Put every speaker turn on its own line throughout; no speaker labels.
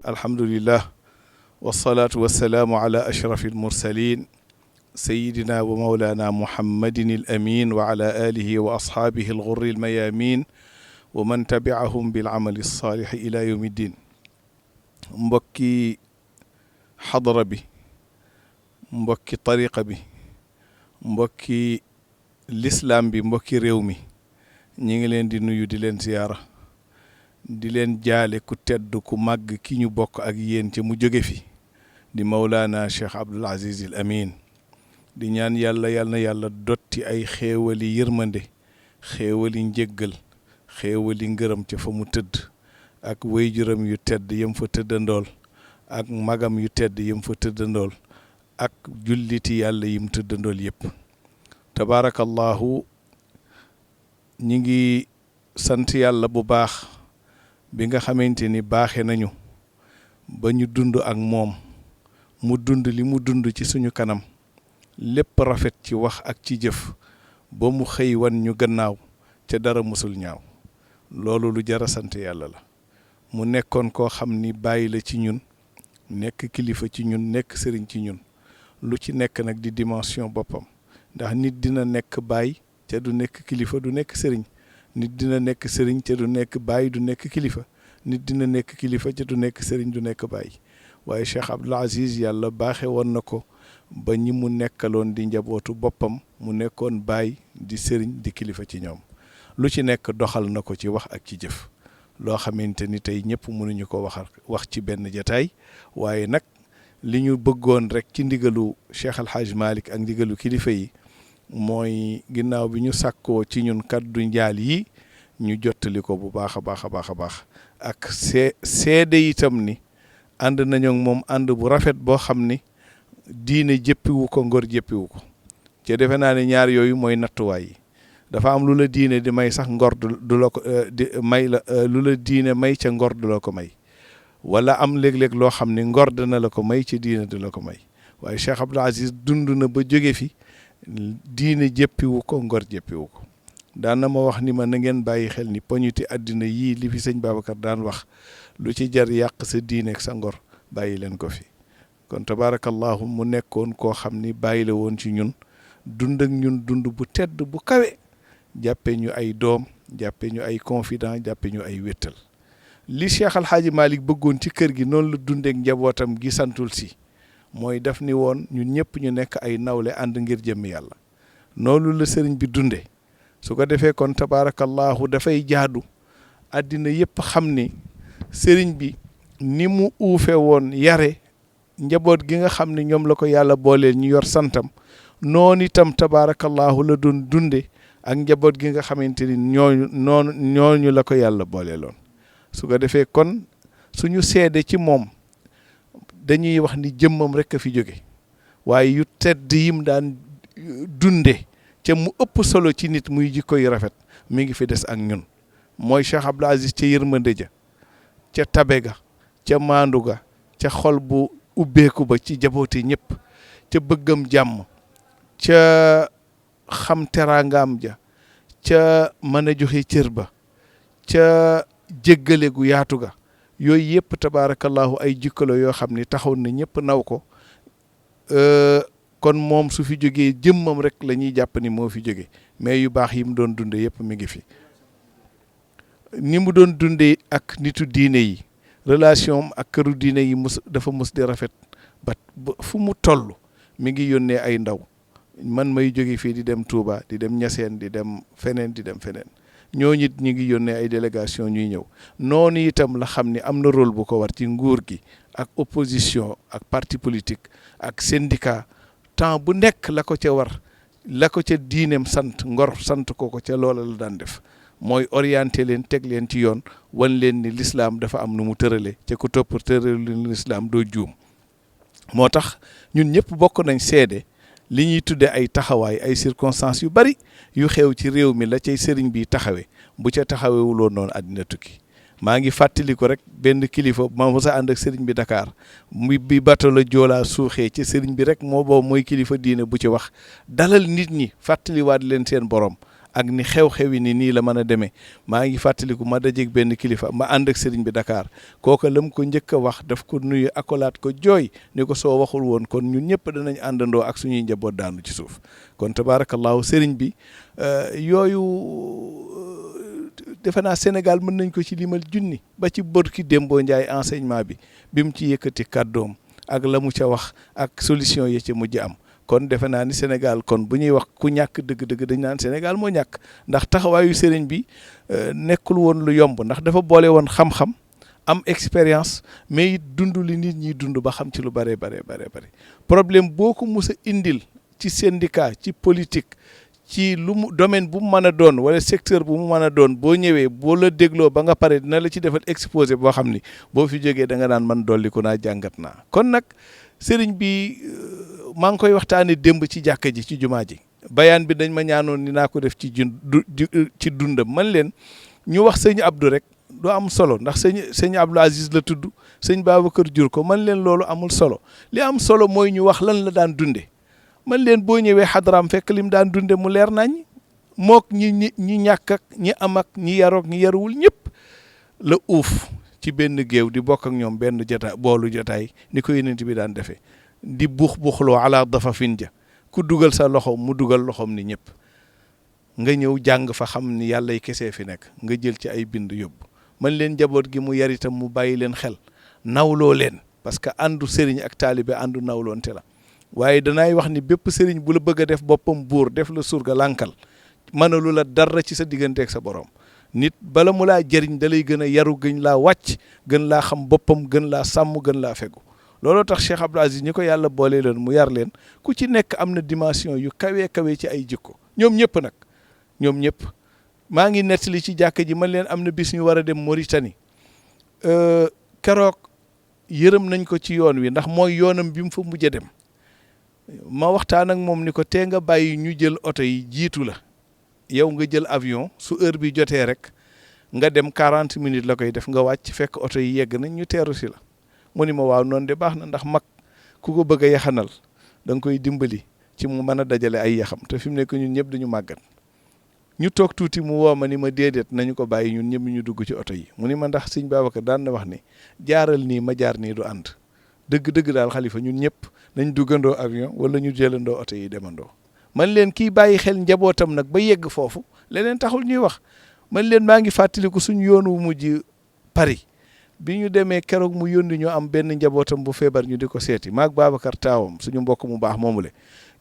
alhamdulillah wassalatu wassalamu ala ashrafil mursalin سيدنا ومولانا محمد الأمين وعلى آله وأصحابه الغر الميامين ومن تبعهم بالعمل الصالح إلى يوم الدين مبكي حضر بي مبكي طريقة بي مبكي الإسلام بي مبكي ريومي ñi leen di nuyu di leen ziyaara di leen jaale ku tedd ku màgg ki ñu bokk ak yéen ci mu jóge fi di Mawlana Cheikh Abdoul Aziz Al Amin di ñaan yàlla na yàlla dotti ay xéewali yërmande xéewali njëggal xéewali ngërëm ca fa mu tëdd ak wayjuram yu tedd yëm fa tëddandool ak magam yu tedd yëm fa tëddandool ak julliti yàlla yim tëddandool yépp tabaarakallahu ñi ngi sant yàlla bu baax bi nga xamante ni baaxe nañu ba ñu dund ak moom mu dund li mu dund ci suñu kanam lépp rafet ci wax ak ci jëf ba mu xëy wan ñu gannaaw ca dara musul ñaaw loolu lu jara sant yàlla la mu nekkoon koo xam ni bàyyi la ci ñun nekk kilifa ci ñun nekk sëriñ ci ñun lu ci nekk nag di dimension boppam ndax nit dina nekk baay ca du nekk kilifa du nekk sëriñ nit dina nekk sëriñ ca du nekk baay du nekk kilifa nit dina nekk kilifa ca du nekk sëriñ du nekk baay waaye Cheikh Abdoul Aziz yàlla baaxe woon na ko ba ñi mu nekkaloon di njabootu boppam mu nekkoon baay di sëriñ di kilifa ci ñoom lu ci nekk doxal na ko ci wax ak ci jëf loo xamante ni tey ñëpp mënuñu ko wax ci benn jataay waaye nag li ñu bëggoon rek ci ndigalu Cheikh Al Hadj Malick ak ndigalu kilifa yi mooy ginnaaw bi ñu sàkkoo ci ñun kaddu njaal yi ñu jottali ko bu baax a baax a baax a baax ak seede itam ni ànd nañu moom ànd bu rafet boo xam ni diine jëppiwu ko ngor jëppiwu ko ci defe naa ne ñaar yooyu mooy nattuwaay yi dafa am lu la diine di may sax ngor du la ko di may la lu la diine may ca ngor du la ko may wala am léeg-léeg loo xam ni ngor dana la ko may ci diine du la ko may waaye Cheikh Abdoul Aziz dund na ba jóge fi diine jëppiwu ko ngor jëppiwu ko daan na ma wax ni ma na ngeen bàyyi xel ni poñuti àddina yii li fi sëñ Babacar daan wax lu ci jar yàq sa diine ak sa ngor bàyyi leen ko fi kon tabaarakallahu mu nekkoon koo xam ni bàyyi la woon ci ñun dund ak ñun dund bu tedd bu kawe jàppe ñu ay doom jàppe ñu ay confident jàppe ñu ay wéttal li Cheikh Al Hadj Malick bëggoon ci kër gi noonu la dundeek njabootam gi santul si mooy daf ni woon ñun ñëpp ñu nekk ay nawle ànd ngir jëmm yàlla noonu la sëriñ bi dunde su ko defee kon tabaarakallahu dafay jaadu àddina yëpp xam ni sëriñ bi ni mu uufe woon yare njaboot gi nga xam ne ñoom la ko yàlla booleel ñu yor santam noonu itam tabaarakallahu la doon dunde ak njaboot gi nga xamante ni ñooñu la ko yàlla booleeloon su ko defee kon suñu seede ci moom dañuy wax ni jëmmam rek a fi jóge waaye yu tedd yim daan dunde ca mu ëpp solo ci nit muy jikko yu rafet mi ngi fi des ak ñun mooy Cheikh Abdoul Aziz ca yërmande ja ca tabe ga ca maandu ga ca xol bu ubbeeku ba ci jabooti ñëpp ca bëggam jàmm ca xam teraangaam ja ca mën a joxe cër ba ca jéggale gu yaatu ga yooyu yëpp tabaarakallahu ay jikkalo yoo xam ni taxaw na ñëpp naw ko kon moom su fi jógee jëmmam rek la ñuy jàpp ni moo fi jóge mais yu baax yi mu doon dunde yëpp mi ngi fi ni mu doon dunde ak nitu diine yi relation ak këru diine yi dafa mus di rafet ba fu mu toll mi ngi yónnee ay ndaw man may jóge fii di dem Touba di dem Niassène di dem feneen ñooñu it ñi ngi yónnee ay délégation ñuy ñëw noonu itam la xam ni am na rôle bu ko war ci nguur gi ak opposition ak parti politique ak syndicat temps bu nekk la ko ca war la ko ca diineem sant ngor sant ko ca loola la daan def mooy orienté leen teg leen ci yoon wan leen ni l'islam dafa am nu mu tërale ca ku topp tërale l'islam doo juum moo tax ñun ñëpp bokk nañ seede li ñuy tudde ay taxawaay ay circonstances yu bari yu xew ci réew mi la cay sëriñ bi taxawe bu ca taxawewuloo noonu àddina tukki maa ngi fàttali ko rek benn kilifa ma mos a ànd ak sëriñ bi Dakar bi bato la Joolaa suuxee ci sëriñ bi rek moo boobu mooy kilifa diine bu ci wax dalal nit ñi fàttaliwaat leen seen borom ak ni xew-xewi ni nii la mën a demee maa ngi fàttaliku ma dajeeg benn kilifa ma ànd ak sëriñ bi Dakar kooka lam ko njëkk a wax daf ko nuyu akolaat ko jooy ni ko soo waxul woon kon ñun ñëpp danañ àndandoo ak suñuy njaboot daanu ci suuf kon tabaarakallahu sëriñ bi yooyu defe naa Sénégal mën nañ ko ci limal junni ba ci bërki démboo njaay enseignement bi mu ci yëkkati kàddoom ak la mu ca wax ak solution yi ci mujj am kon defe naa ni Sénégal kon bu ñuy wax ku ñàkk dëgg-dëgg dañ naan Sénégal moo ñàkk ndax taxawaayu sëriñ bi nekkul woon lu yomb ndax dafa boole woon xam-xam am expérience mais it dund li nit ñi dund ba xam ci lu bare problème boo ko mus a indil ci syndicat ci politique ci lu mu domaine bu mu mën a doon wala secteur bu mu mën a doon boo ñëwee boo la dégloo ba nga pare dina la ci defal exposé boo xam ni boo fi jógee da nga naan man dolliku naa jàngat naa kon nag sëriñ bi maa ngi koy waxtaanee démb ci jàkka ji ci jumaa ji bayaan bi dañ ma ñaanoon ni naa ko def ci dundam man leen ñu wax sëñ Abdou rek du am solo ndax sëñ Abdou Aziz la tudd sëñ Babacar jur ko man leen loolu amul solo li am solo mooy ñu wax lan la daan dunde man leen boo ñëwee xadaraam fekk lim daan dunde mu leer nañ mook ñi ñàkk ak ñi am ak ñi yarook ñi yaruwul ñëpp la uuf ci benn géew di bokk ak ñoom benn jotaay boolu jotaay ni ko yonent bi daan defee di buux-buuxloo ala dafa fin ja ku dugal sa loxo mu dugal loxoom ni ñëpp nga ñëw jàng fa xam ni yàlla y kesee fi nekk nga jël ci ay bind yóbbu man leen njaboot gi mu yar itam mu bàyyi leen xel nawloo leen parce que àndu sëriñ ak taalibe àndu nawloonte la waaye danaay wax ni bépp sëriñ bu la bëgg a def boppam buur def la surga lànkal mënalu la dara ci sa digganteeg sa borom nit bala mu laa jëriñ da lay gën a yaru gën laa wàcc gën laa xam boppam gën laa sàmm gën laa fegu looloo tax Cheikh Abdou Aziz ñi ko yàlla boole leen mu yar leen ku ci nekk am na dimension yu kawee ci ay jikko ñoom ñëpp nag ñoom ñëpp maa ngi nettali ci jàkka ji man leen am na bis ñu war a dem Mauritanie keroog yërëm nañ ko ci yoon wi ndax mooy yoonam bi mu fa mujj a dem ma waxtaan ak moom ni ko tee nga bàyyi ñu jël oto yi jiitu la yow nga jël avion su heure bi jotee rek nga dem 40 minutes la koy def nga wàcc fekk oto yi yegg nañ ñu teeru si la mu ni ma waaw noonu de baax na ndax mag ku ko bëgg a yaxanal da nga koy dimbali ci mu mën a dajale ay yaxam te fi mu nekk ñun ñëpp dañu màggat ñu toog tuuti mu woo ma ni ma déedéet nañu ko bàyyi ñun ñëpp ñu dugg ci oto yi mu ni ma ndax sëñ Babacar daan na wax ni jaaral nii ma jaar nii du ànd dëgg-dëgg daal Khalifa ñun ñëpp nañ duggandoo avion wala ñu jëlandoo oto yi demandoo man leen kii bàyyi xel njabootam nag ba yegg foofu leneen taxul ñuy wax man leen maa ngi fàttaliku suñu yoon wu mujj Paris bi ñu demee keroog mu yónni ñu am benn njabootam bu feebar ñu di ko seeti maag Babacar taawam suñu mbokk mu baax moomule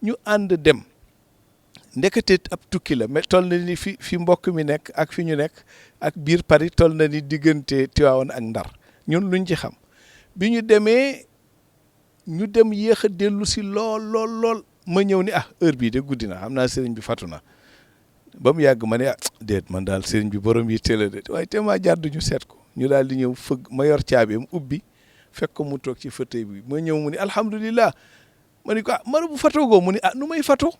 ñu ànd dem ndekete ab tukki la mais toll na ni fi mbokk mi nekk ak fi ñu nekk ak biir Paris toll na ni diggante Tivaouane ak Ndar ñun luñ ci xam bi ñu demee ñu dem yéex a dellu si lool ma ñëw ni heure bii de guddi na xam naa sëriñ bi fatu na ba mu yàgg ma ne déet man daal sëriñ bi borom yi teel a déet waaye te maa jàddu ñu seet ko ñu daal di ñëw fëgg ma yor caabeem ubbi fekk ko mu toog ci fauteuil bi ma ñëw mu ni alhamdulilah ma ni ko mara bu fatoogoo mu ni nu may fatoo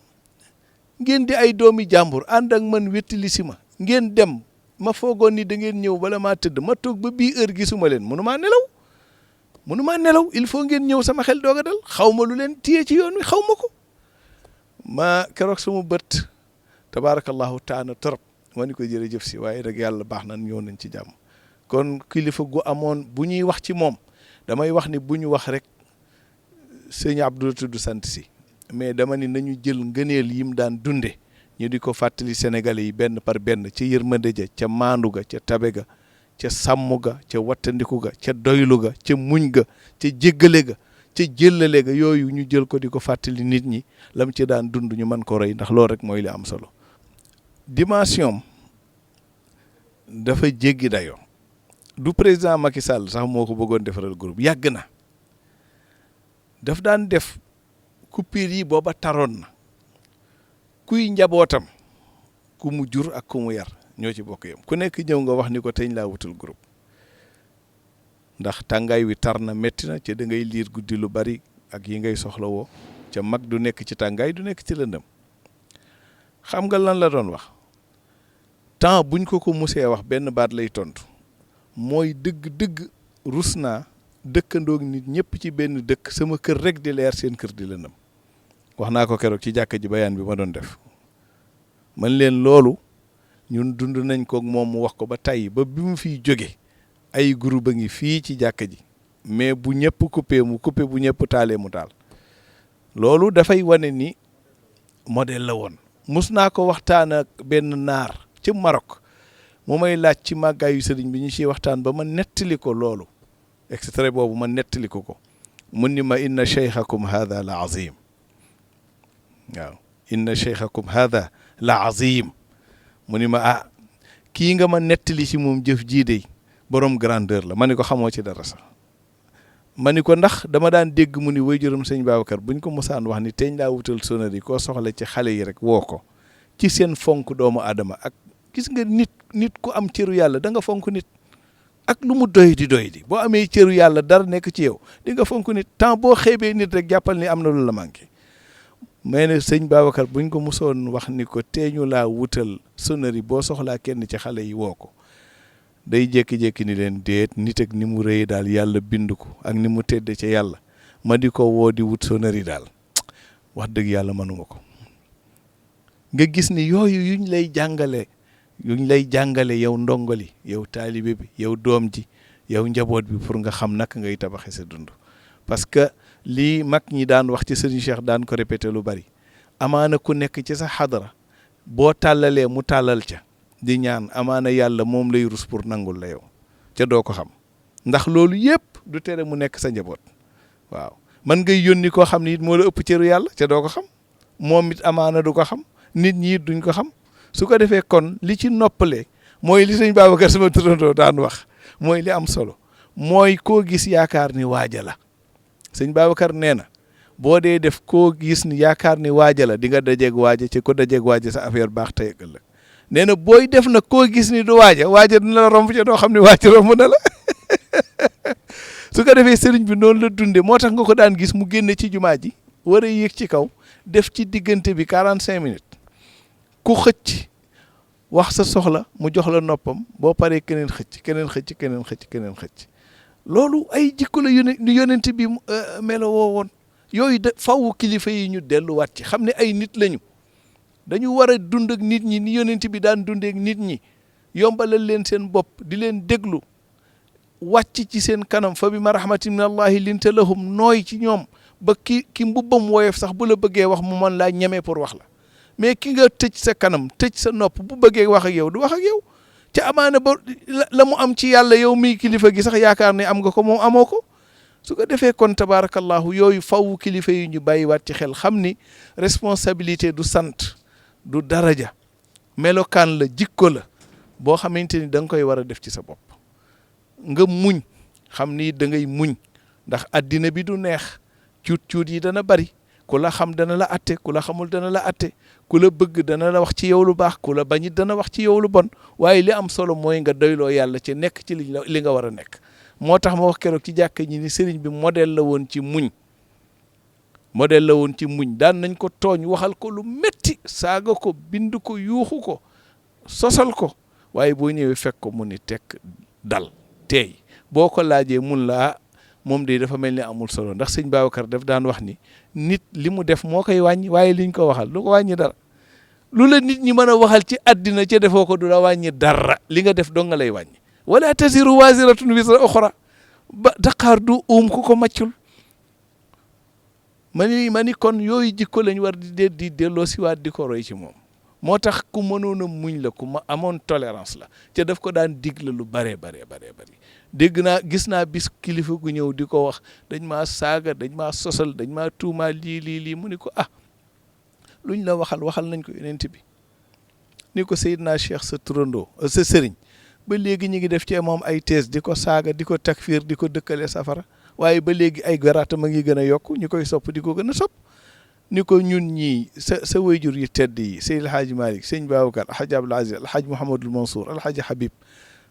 ngeen di ay doomi jàmbur ànd ak man wettili si ma ngeen dem ma foogoon ni da ngeen ñëw bala maa tëdd ma toog ba bii heure gisuma leen mënumaa nelaw il faut ngeen ñëw sama xel doog a dal xaw ma lu leen téye ci yoon wi xaw ma ko ma keroog sama bët tabaarakallahu taana torop ma ni ko jërëjëf si waaye rek yàlla baax na ñëw nañ ci jàmm kon kilifa gu amoon bu ñuy wax ci moom damay wax ni bu ñu wax rek sëñ Abdou tudd sant si mais dama ni nañu jël ngëneel yim daan dunde ñu di ko fàttali Sénégalais yi benn par benn ca yërmande ja ca maandu ga ca tabe ga ca sàmm ga ca wattandiku ga ca doylu ga ca muñ ga ca jéggale ga ca jëllale ga yooyu ñu jël ko di ko fàttali nit ñi lam ci daan dund ñu mën ko roy ndax loolu rek mooy li am solo dimension dafa jéggi dayoo du président Macky Sall sax moo ko bëggoon defaral groupe yàgg na daf daan def coupure yi booba taroon na kuy njabootam ku mu jur ak ku mu yar ñoo ci bokk yam ku nekk ñëw nga wax ni ko teñ laa wutal groupe ndax tàngaay wi tar na métti na ca da ngay liir guddi lu bari ak yi ngay soxla woo ca mag du nekk ci tàngaay du nekk ci lëndëm xam nga lan la doon wax temps buñ ko musee wax benn baat lay tontu mooy dëgg-dëgg rus naa dëkkandoog nit ñëpp ci benn dëkk sama kër rek di leer seen kër di lëndëm wax naa ko keroog ci jàkka ji bayaan bi ma doon def man leen loolu ñun dund nañ ko moom mu wax ko ba tey ba bi mu fiy jóge ay groupe a ngi fii ci jàkka ji mais bu ñëpp coupé mu coupé bu ñëpp taalee mu taal loolu dafay wane ni modèle la woon. mus naa ko waxtaan ak benn naar ci Maroc mu may laaj ci màggaayu sëriñ bi ñu ciy waxtaan ba ma nettali ko loolu extrait boobu ma nettali ko mun ni ma inna cheikhakum hada la azim waaw inna cheikhakum hada la azim mu ni ma kii nga ma nettali ci moom jëf jii de borom grandeur la ma ni ko xamoo ci dara sax ma ni ko ndax dama daan dégg mu ni waajuram sëñ Babacar buñ ko mosaan wax ni teeñ laa wutal sonnerie koo soxla ci xale yi rek woo ko ci seen fonk doomu aadama ak gis nga nit ku am cëru yàlla da nga fonk nit ak lu mu doy di boo amee cëru yàlla dara nekk ci yow di nga fonk nit temps boo xeebee nit rek jàppal ni am na lu la manqué mais ne sëñ Babacar buñ ko mosoon wax ni ko teeñu laa wutal sonnerie boo soxlaa kenn ci xale yi woo ko day jékki-jékki ni leen déet nit ak ni mu rëy daal yàlla bind ko ak ni mu tedde ca yàlla ma di ko woo di wut sonnerie daal wax dëgg yàlla mënuma ko nga gis ni yooyu yuñ lay jàngale yow ndongoli yow taalibe bi yow doom ji yow njaboot bi pour nga xam naka ngay tabaxe sa dund parce que lii mag ñi daan wax ci sëriñ Cheikh daan ko répété lu bari amaana ku nekk ci sa xadara boo tàllalee mu tàllal ca di ñaan amaana yàlla moom lay rus pour nangul la yow ca doo ko xam ndax loolu yëpp du tere mu nekk sa njaboot waaw man ngay yónni koo xam ne it moo la ëpp cëru yàlla ca doo ko xam moom it amaana du ko xam nit ñi it duñ ko xam su ko defee kon li ci noppale mooy li sëñ Babacar sama turandoo daan wax mooy li am solo mooy koo gis yaakaar ni waaja la sëñ Babacar nee na boo dee def koo gis ni yaakaar ni waaja la di nga dajeeg waaja ci ko dajeeg waaja sa affaire baax tey ëllëg nee na booy def nag koo gis ni du waaja dina la romb ca doo xam ne waaja romb na la su ko defee sëriñ bi noonu la dunde moo tax nga ko daan gis mu génne ci jumaa ji war a yéeg ci kaw def ci diggante bi 45 minutes ku xëcc wax sa soxla mu jox la noppam boo paree keneen xëcc loolu ay jikko la yonent bi melo woo woon yooyu de faw kilifa yi ñu delluwaat ci xam ne ay nit lañu dañu war a dund ak nit ñi ni yonent bi daan dundeek nit ñi yombalal leen seen bopp di leen déglu wàcc ci seen kanam fa bi ma rahmatin min allahi linta lahum nooy ci ñoom ba ki mbubbam woyof sax bu la bëggee wax mu mën laa ñeme pour wax la mais ki nga tëj sa kanam tëj sa nopp bu bëggee wax ak yow du wax ak yow ca amaana ba la mu am ci yàlla yow miy kilifa gi sax yaakaar ne am nga ko moom amoo ko su ko defee kon tabaarakallahu yooyu faw kilifa yi ñu bàyyiwaat ci xel xam ni responsabilité du sant du daraja melokaan la jikko la boo xamante ni da nga koy war a def ci sa bopp nga muñ xam ni da ngay muñ ndax addina bi du neex cuut yi dana bari ku la xam dana la atte ku la xamul dana la atte ku la bëgg dana la wax ci yow lu baax ku la bañit dana wax ci yow lu bon waaye li am solo mooy nga doyloo yàlla ci nekk ci li nga war a nekk moo tax ma wax keroog ci jàkka ñi ni sëriñ bi modèle la woon ci muñ daan nañ ko tooñ waxal ko lu metti saaga ko bind ko yuuxu ko sosal ko waaye boo ñëwee fekk ko mu ni tekk dal teey boo ko laajee mun la moom de dafa mel ni amul solo ndax sëñ Babacar daf daan wax ni nit li mu def moo koy wàññi waaye liñ ko waxal lu ko wàññi dara lu la nit ñi mën a waxal ci àddina ca defoo ko du la wàññi dara li nga def dong nga lay wàññi wala taziru waziratun wizra ukhra ba daqaar du ku ko maccul ma ni kon yooyu jikko lañ war di delloo siwaat di ko roy ci moom moo tax ku mënoon a muñ la ku ma amoon tolérance la ca daf ko daan digle lu bare gis naa bis kilifa gu ñëw di ko wax dañ maa saaga dañ maa sosal dañ maa tuumaa lii mu ni ko luñ la waxal nañ ko yonent bi ni ko Seydina Cheikh sa turandoo sa sëriñ ba léegi ñu ngi def ci moom ay thèse di ko saaga di ko takfir di ko dëkkale safara waaye ba léegi ay garaatam a ngi gën a yokk ñu koy sopp di ko gën a sopp ni ko ñun ñii sa wayjur yi tedd yi Seydil Hadji Malick sëñ Babacar Alhaji Abdoul Aziz Alhaji Mouhamadul Mansour Alhaji Habib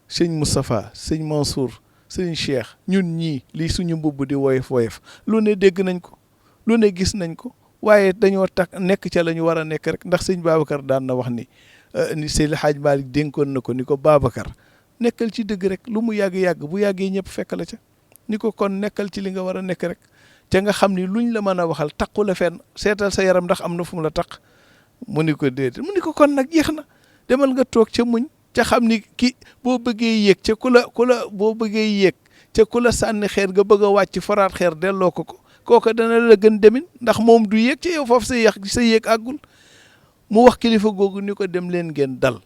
sëñ Moustapha sëñ Mansour sëñ Cheikh ñun ñii lii suñu mbubb di woyof lu ne dégg nañ ko lu ne gis nañ ko waaye dañoo nekk ca la ñu war a nekk rek ndax sëñ Babacar daan na wax ni Seydil Hadji Malick dénkoon na ko ni ko Babacar nekkal ci dëgg rek lu mu yàgg-yàgg bu yàggee ñëpp fekk la ca ni ko kon nekkal ci li nga war a nekk rek te nga xam ni luñ la mën a waxal taqu la fenn seetal sa yaram ndax am na fu mu la taq mu ni ko déedéet mu ni ko kon nag jeex na demal nga toog ca muñ ca xam ni ki boo bëggee yéeg ca ku la boo bëggee yéeg ca ku la sànni xeer nga bëgg a wàcc faraat xeer delloo ko kooka dana la gën demin ndax moom du yéeg ci yow foofu sa yéeg àggul mu wax kilifa googu ni ko dem leen ngeen dal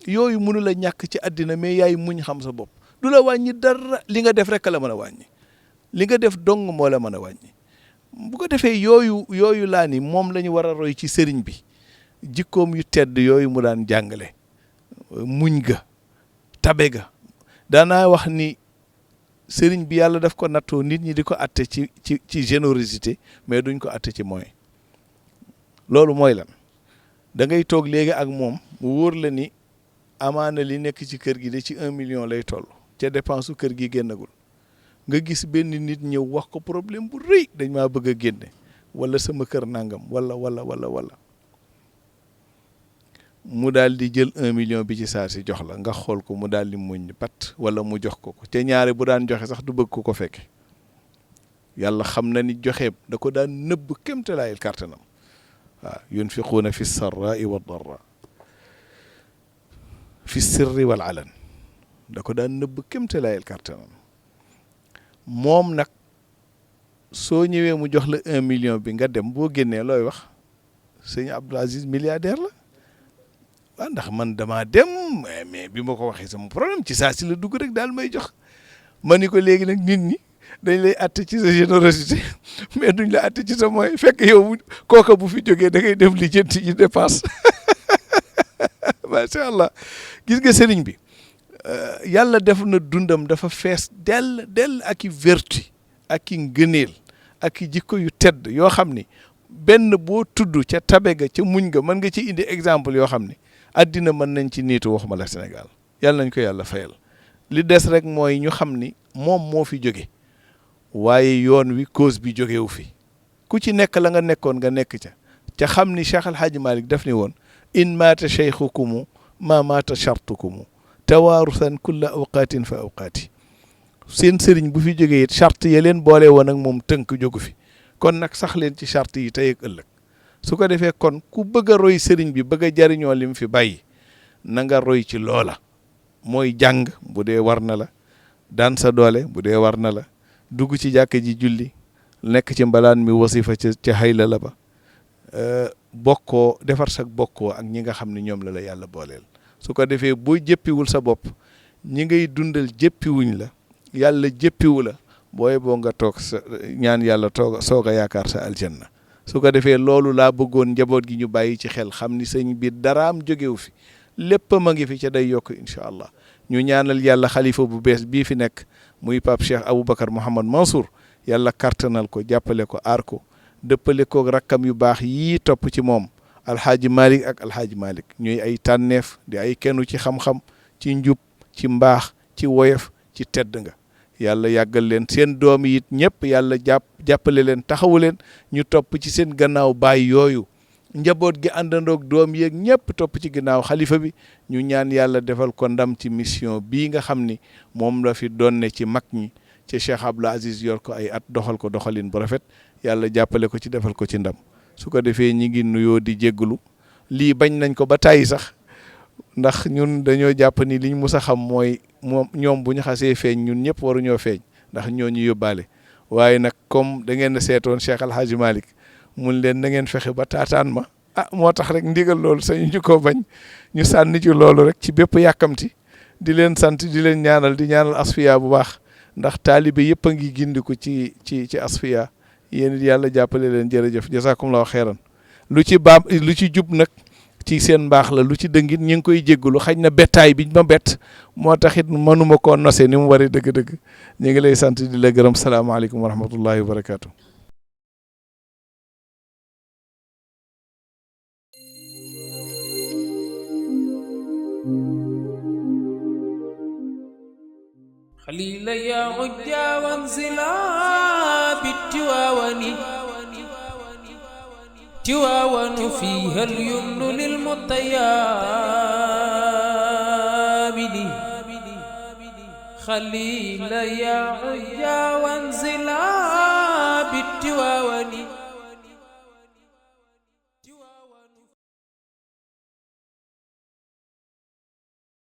yooyu mënu la ñàkk ci àddina mais yaay muñ xam sa bopp du la wàññi dara li nga def rek la mën a wàññi li nga def dong moo la mën a wàññi bu ko defee yooyu laa ni moom la ñu war a roy ci sëriñ bi jikkoom yu tedd yooyu mu daan jàngale muñ ga tabe ga daanaa wax ni sëriñ bi yàlla daf ko nattoo nit ñi di ko atte ci générosité mais duñ ko atte ci moyen loolu mooy lan da ngay toog léegi ak moom mu wóor la ni amaana li nekk ci kër gi de ci 1 million lay toll ca dépense su kër gi génnagul nga gis benn nit ñëw wax ko problème bu rëy dañ maa bëgg a génne wala sama kër nangam wala mu daal di jël 1 million bi ci saa si jox la nga xool ko mu daal di muñ pat wala mu jox ko te ñaare bu daan joxe sax du bëgg ko fekke yàlla xam na ni joxeem da ko daan nëbb kémtalaayil kàttanam waaw yunfiquuna fi sarraai wa darra fi sirri wal alan da ko daan nëbb kémtalaayil kàttanam moom nag soo ñëwee mu jox la 1 million bi nga dem boo génnee looy wax sëñ Abdou Aziz milliardaire la waaw ndax man damaa dem mais bi ma ko waxee sama problème ci saa si la dugg rek daal may jox ma ni ko léegi nag nit ñi dañ lay atte ci sa générosité mais duñ la atte ci sa moyen fekk yow kooka bu fi jógee da ngay dem lijjanti ci dépense macha allah gis nga sëriñ bi yàlla def na dundam dafa fees dell ak i vertu ak i ngëneel ak i jikko yu tedd yoo xam ni benn boo tudd ca tabe ga ca muñ ga mën nga ci indi exemple yoo xam ni addina mën nañ ci niitu waxuma la Sénégal yàlla nañ ko yàlla fayal li des rek mooy ñu xam ni moom moo fi jóge waaye yoon wi cause bi jógewu fi ku ci nekk la nga nekkoon nga nekk ca xam ni Cheikh Al Hadj Malick daf ni woon in maata cheikhukumu ma maata chartukumu tawaarusan kulla awqaatin fa awqaati seen sëriñ bu fi jógee it charte ya leen boole woon ak moom tënk jógu fi kon nag sax leen ci charte yi tey ak ëllëg su ko defee kon ku bëgg a roy sëriñ bi bëgg a jariñoo lim fi bàyyi na nga roy ci loola mooy jàng bu dee war na la daan sa doole bu dee war na la dugg ci jàkka ji julli nekk ci mbalaan mi wasifa ca xayla la ba bokkoo defar sa bokkoo ak ñi nga xam ne ñoom la yàlla booleel su ko defee boo jëppiwul sa bopp ñi ngay dundal jëppiwuñ la yàlla jëppiwu la booy boo nga toog sa ñaan yàlla soog a yaakaar sa aljanna su ko defee loolu laa bëggoon njaboot gi ñu bàyyi ci xel xam ni sëñ bi daraam jógewu fi lépp ma ngi fi ca day yokk incha allah ñu ñaanal yàlla xalifa bu bees bii fi nekk muy Pape Cheikh Aboubacar Mouhamad Mansour yàlla kartanal ko jàppale ko aar ko dëppale ko rakkam yu baax yii topp ci moom alxaaji Malick ak alxaaji Malick ñuy ay tànneef di ay kennu ci xam-xam ci njub ci mbaax ci woyof ci tedd nga yàlla yàggal leen seen doom yi it ñëpp yàlla jàppale leen taxawu leen ñu topp ci seen gannaaw baay yooyu njaboot gi àndandoog doom yeeg ñëpp topp ci ginnaaw xalifa bi ñu ñaan yàlla defal ko ndam ci mission bii nga xam ni moom la fi donne ci mag ñi ci Cheikh Abdoul Aziz yor ko ay at doxal ko doxalin bu rafet yàlla jàppale ko ci defal ko ci ndam su ko defee ñi ngi nuyoo di jégglu lii bañ nañ ko ba tàyyi sax ndax ñun dañoo jàpp ni liñ mus a xam mooy moom ñoom bu ñu xasee feeñ ñun ñëpp waruñoo feeñ ndax ñoo ñu yóbbaale waaye nag comme da ngeen a seetoon Cheikh Al Hadj Malick mun leen na ngeen fexe ba taataan ma moo tax rek ndigal loolu sañu ñu ko bañ ñu sànni ci loolu rek ci bépp yàkkamti di leen sant di leen ñaanal di ñaanal Asfiya bu baax ndax taalibe yëpp a ngi gindiku ci Asfiya yéen it yàlla jàppale leen jërëjëf jazakumullahu xeeran lu ci jub nag ci seen mbaax la lu ci dëngit ñi ngi koy jéggalu xañ na bettaay biñ ma bett moo taxit mënuma koo nose ni mu waree dëgg-dëgg ñu ngi lay sant di la gërëm salaamaaleykum wa rahmatullahi wa barakaatu.
خليل يا عجا وانزلا بالتواون تواون فيها اليمن للمطيابد خليل يا عجا وانزلا